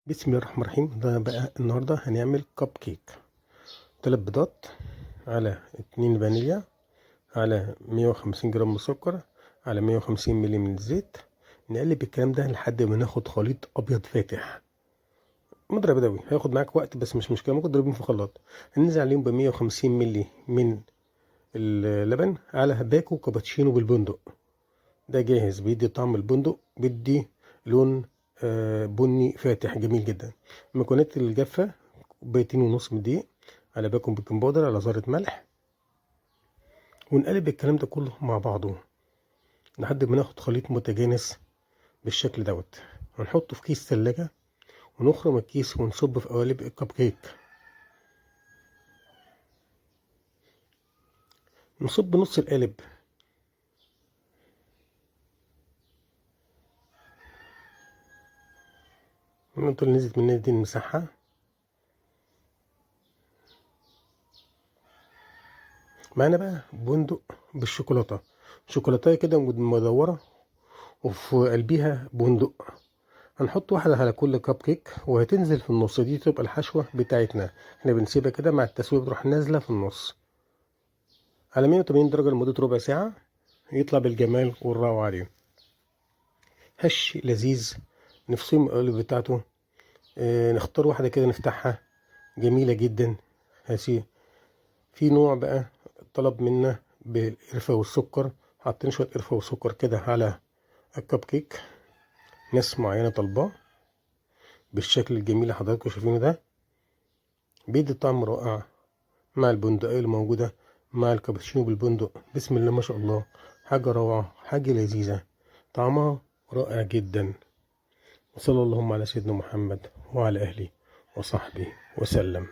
بسم الله الرحمن الرحيم. ده بقى النهارده هنعمل كب كيك. 3 بيضات على 2 فانيليا على 150 جرام سكر على 150 مللي من الزيت. نقلب الكلام ده لحد ما ناخد خليط ابيض فاتح. مضرب يدوي هياخد معاك وقت بس مش مشكله، ممكن تضربهم في خلاط. هننزل عليهم ب 150 مللي من اللبن على باكو كابتشينو بالبندق. ده جاهز، بيدي طعم البندق، بيدي لون بني فاتح جميل جدا. المكونات الجافة كوبايتين ونص من الدقيق على باكو baking powder على ذرة ملح، ونقلب الكلام ده كله مع بعضه لحد ما ناخد خليط متجانس بالشكل دوت. هنحطه في كيس تلاجة ونخرم الكيس ونصب في قوالب الكب كيك. نصب نص القالب، النقطة اللي نزلت مننا دي نمسحها. معانا بقى بندق بالشوكولاتة، شوكولاتاية كده مدورة وفي قلبيها بندق. هنحط واحدة على كل كب كيك وهتنزل في النص، دي تبقى الحشوة بتاعتنا. احنا بنسيبها كده مع التسوية بتروح نازلة في النص على 180 درجة لمدة ربع ساعة، يطلع بالجمال والروعة دي. هش لذيذ، نفصيم القالب بتاعته. نختار واحدة كده نفتحها، جميلة جدا. هسي في نوع بقى طلب منا بالقرفة والسكر، حاطين شوية قرفة وسكر كده على الكب كيك، ناس معينة طالباه بالشكل الجميل اللي حضراتكم شايفينه ده. بيدي طعم رائع مع البندقية الموجودة مع الكابتشينو بالبندق. بسم الله ما شاء الله، حاجة روعة، حاجة لذيذة، طعمها رائع جدا. وصلى اللهم على سيدنا محمد وعلى أهله وصحبه وسلم.